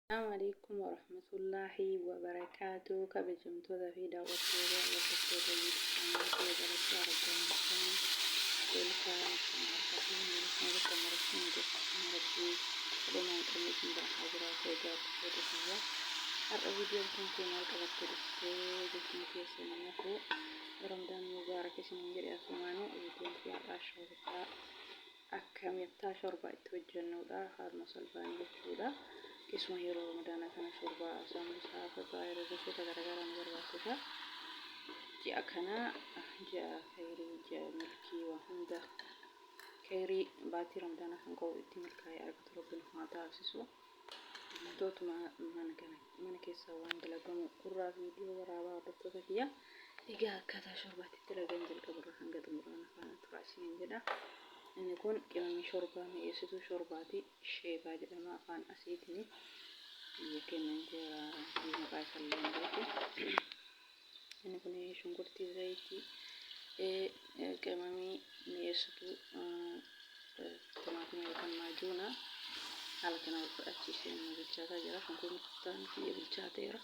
Assalamu alaikum warahmatullahi wabarakaatu. Kabajamtoota fi daawwattoota hordoftoota YouTube channel kiyya jalatti argamtan, welcome isin harka fuune isin bakka maratti nageeffatan, Rabbii dhuma hin qabne isin bira haa jiraatu. Egaa hordoftoota kiyya, har'a viidiyoon kan kee maal qabatte dhuftee jechuun keessan hin hafu. Ramadaan mubaarak isiniin jedhe. Asumaanuu viidiyoon kiyya har'aa shoorbaa akkamittaa shorbaa itti hojjennuudha, haaluma salphaan jechuudha. Keessumaa yeroo Ramadaanaa kana shorbaa, saambusaa, faxaayira gosoota garaagaraa nu barbaachisa. Ji'a kana ji'a khayrii, ji'a milkii, waan hunda khayrii baatii Ramadaanaa kan qabu itti milkaa'ee argatu Rabbi nu haa taasisu. Wantootuma mana kana mana keessa waan dalagamu irraa viidiyoo waraabaa, hordoftoota kiyya. Egaa akkaataa shorbaatti dalagan jalqabarraa hanga xumuraa na faana turaa isiniin jedha. Inni kun qimamii shorbaa, mi'eessituu shorbaati. Sheebaa jedhama afaan asiitiin. Biyya keenya jira, maqaa isaallee hin beeku. Inni kun shunkurtii, zayitii, qimamii mi'eessituu timaatima yookaan maajuuna haala kana wal fudhachiisee amma bilchaataa jira. Shunkurtaan kiyya bilchaateera.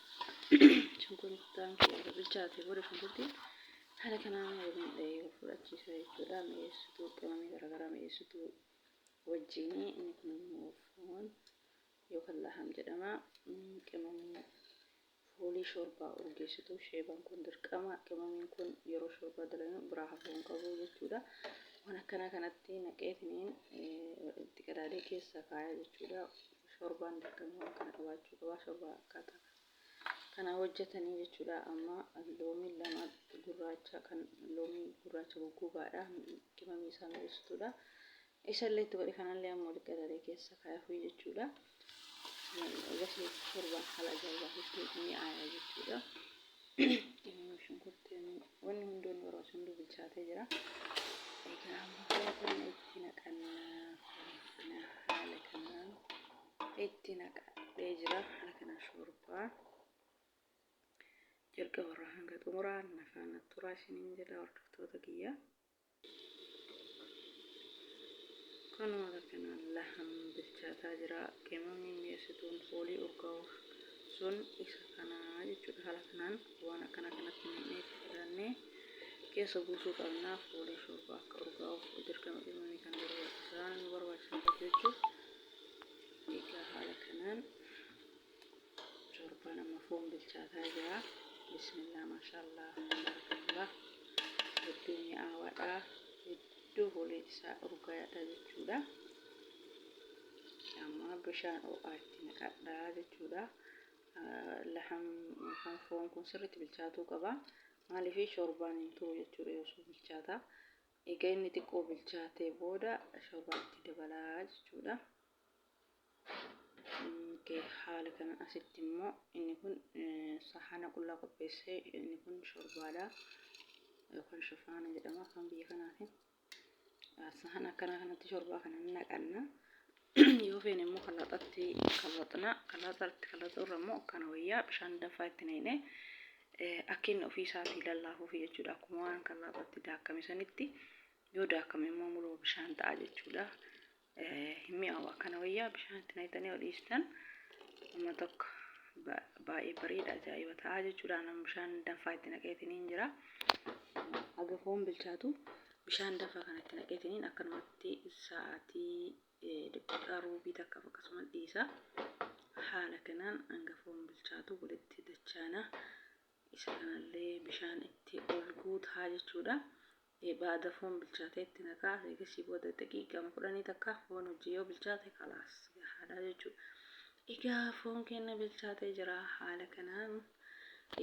Shunkurtaan kiyya erga bilchaatee booda shunkurtiin haala kanaan waliin dhahee wal fudhachiisa jechuudha. Mi'eessituu qimamii garaagaraa mi'eessituu wajjin. Inni kun immoo foon yookaan laham jedhama. Qimamii foolii shorbaa urgeessitu sheebaan kun dirqama. Qimamiin kun yeroo shorbaa dalagnu biraa hafuu hin qabu jechuudha. Waan akkanaa kanatti naqeetiniin itti qadaadee keessa kaaya jechuudha. Shorbaan dirqama waan kana qabaachuu qaba. Shorbaa akkaataa kana hojjetanii jechuudha. Amma loomii lama gurraacha, kan loomii gurraacha goggogaadha. Qimamii isaa mi'eessituudha. Isallee itti godhe, kanallee amma walitti qadaadee keessa kaayafuu jechuudha. Gosa shorbaan haala ajaa'ibaatitti mi'aaya jechuudha. Shunkurtiin wanni hunduu nu barbaachisu hunduu bilchaatee jira. Egaa amma foon keenya itti naqannaa. Foon keenya haala kanaan itti naqadhee jira. Haala kanaan shorbaa jalqabarraa hanga xumuraa na faana turaa isiniin jedha, hordoftoota kiyya. Kanuma kanaan laham bilchaataa jira. Qimamii mi'eessituun foolii urgaa'u sun isa kana jechuudha. Haala kanaan waan akkana kanatti naqnee itti qadaannee keessa buusuu qabna. Foolii shorbaa akka urgaa'uuf dirqama qimamii kana barbaachisaa nu barbaachisaa jechuudha. Egaa haala kanaan shorbaan amma foon bilchaataa jira. Bismillah, maashaallah, tabarakallah. Hedduu mi'aawaadha. Hedduu fooliin isaa urgaayaadha jechuudha. Amma bishaan ho'aa itti naqadhaa jechuudha. Laham yookaan foon kun sirriitti bilchaatuu qaba. Maaliif? Shorbaan hin turu jechuudha yoo sun bilchaata. Egaa inni xiqqoo bilchaatee booda shorbaa itti dabalaa jechuudha. Haala kana asitti immoo inni kun sahana qullaa qopheessee, inni kun shorbaadha yookaan shofaana jedhama afaan biyya kanaatiin. Sahana akkanaa kanatti shorbaa kana naqanna. Yoo feene immoo kalaaxatti kalaaxna. Kalaaxatti kalaaxuu irra immoo akkana wayyaa, bishaan danfaa itti naqnee akka inni ofii isaatii lallaafuuf jechuudha. Akkuma waan kalaaxatti daakkame sanitti yoo daakkame immoo muluu bishaan ta'a jechuudha. Hin mi'aawu. Akkana wayyaa, bishaan itti naqxanii yoo dhiistan amma tokko baay'ee bareeda, ajaa'iba ta'a jechuudha. Nama bishaan danfaa itti naqeetiniin jira. Haga foon bilchaatu bishaan danfaa kana itti naqeetiniin akkanumatti sa'aatii daqiiqaa ruubii takkaaf akkasuma dhiisa. Haala kanaan hanga foon bilchaatu walitti dachaana. Isa kanallee bishaan itti ol guutaa jechuudha. Baada foon bilchaatee itti naqaa. Eegasii booda daqiiqama 10 takka foon hojii yoo bilchaate kalaas gahaadha jechuudha. Egaa foon keenya bilchaatee jira haala kanaan.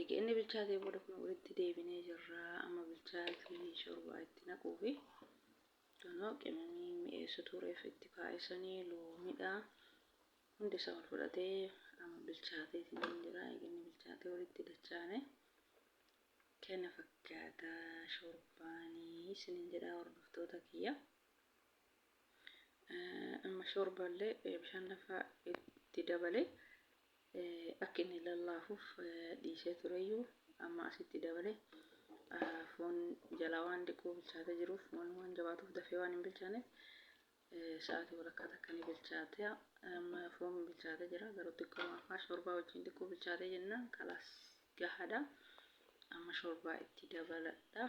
Egaa inni bilchaatee booda kun walitti deebinee jirra. Amma bilchaatee shorbaa itti naquufi. Kunoo qimamii mi'eessituu reef itti kaa'isanii, loomidha. Hundi isaa wal fudhatee amma bilchaatee jira. Egaa inni bilchaatee walitti dachaane. Kana fakkaata shorbaanii isinin jedha, hordoftoota kiyya. Amma shorbaallee bishaan danfaa itti dabale akka inni lallaafuuf dhiisee tureyyuu, amma asitti dabale. Foon jalaa waan diqoo bilchaatee jiruuf, foon waan jabaatuuf dafee waan hin bilchaaneef. Sa'aatii walakkaa takka ni bilchaate. Amma foon bilchaatee jira, garuu xiqqoo hafaa. Shorbaa wajjin xiqqoo bilchaatee jennaan kalaas, gahaadha. Amma shorbaa itti dabaladha.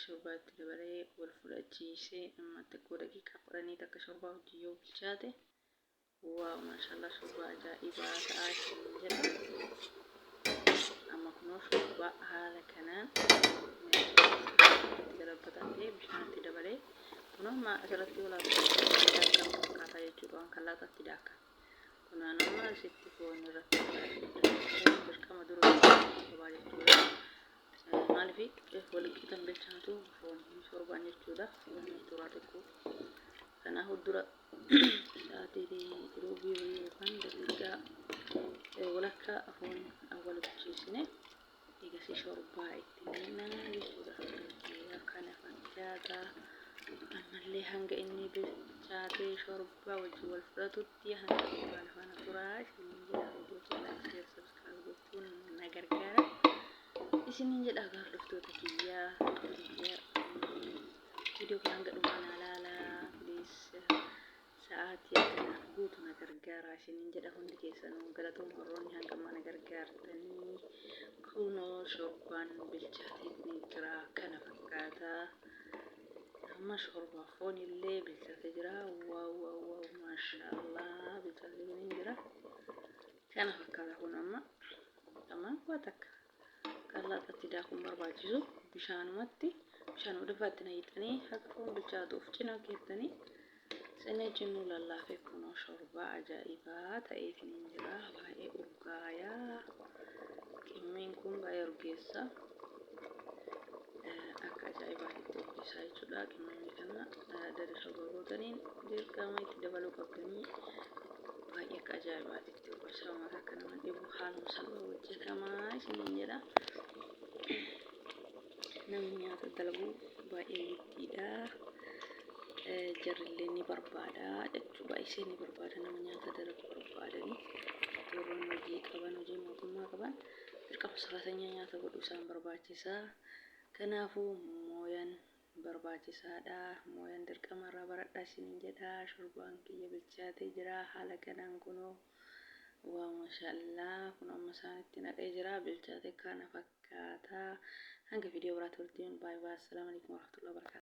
Shorbaa itti dabalee wal fudhachiisee, amma xiqqoo daqiiqaa 10 takka shorbaa wajjin yoo bilchaate, wow, maashaallah, shorbaa ajaa'ibaa ta'aa isin jedha. Amma kunoo shorbaa haala kanaan itti galabatadhee, bishaan itti dabalee, kunoo amma asirratti walaabaa fakkaataa jechuudha. Waan kan laataatti daakka. Kunaan amma asitti foon irratti foon dirqama dura qabaa jechuudha. Maaliif? Waliqqitan bilchaatu foon shorbaan jechuudha. Foon turaa xiqqoo. Kanaafuu dura sa'aatii ruubii yookaan daqiiqaa walakkaa foon awwal bilcheessine, egasii shorbaa itti naqnaa jechuudha. Kana fakkaata. Ammallee hanga inni bilchaatee shorbaa wajjin wal fudhatutti hanga dhumaan faana turaa isiniin jedha. Viidiyoo kana like, share, subscribe gochuun na gargaara. Isiniin jedha, hordoftoota kiyyaa, viidiyoo kana hanga dhumaa naa laalaa, please. Sa'aatii akkanaaf guutu na gargaara isiniin jedha. Hundi keessanuu galatooma, warroonni hanga ammaa na gargaartanii. Kunoo shorbaan bilchaatee ni jira, kana fakkaata. Amma shorbaa foon illee bilchaatee jira. Wow, wow, wow, maashaallah, bilchaatee ni jira, kana fakkaata. Kun amma waa takka kallaxatti daakuun barbaachisu, bishaanumatti bishaan danfaatti naqxanii haga foon bilchaatuuf cina keettanii sina jinnuu lallaafee, kunoo shorbaa ajaa'ibaa ta'eetiin jira. Baay'ee urgaayaa. Qimmeen kun baay'ee urgeessa, akka ajaa'ibaatti urgeessaa jechuudha. Qimmeen kana dari shorbaa gootaniin dirqama itti dabaluu qabdanii. Baay'ee akka ajaa'ibaatti urgeessaa, uummata akka nama dhibu haaluma salphaa hojjetamaa isiniin jedha. Namni nyaata dalagu baay'ee giddiidha. Jarrillee ni barbaada jechuu, baay'isee ni barbaada. Nama nyaata dalagu barbaadanii, warroonni hojii qaban, hojii mootummaa qaban, dirqama saraatanyaa nyaata godhu isaan barbaachisa. Kanaafuu mooyaan barbaachisaadha. Mooyaan dirqama irraa baradhaa isiniin jedha. Shorbaan kiyya bilchaatee jira haala kanaan. Kunoo, wow, maashaallah, kun amma isaanitti naqee jira, bilchaate, kana fakkaata. Hanga viidiyoo biraatti walitti, baay'ee baay'ee. Assalaamu alaikum warahmatullahi wabarakatuh.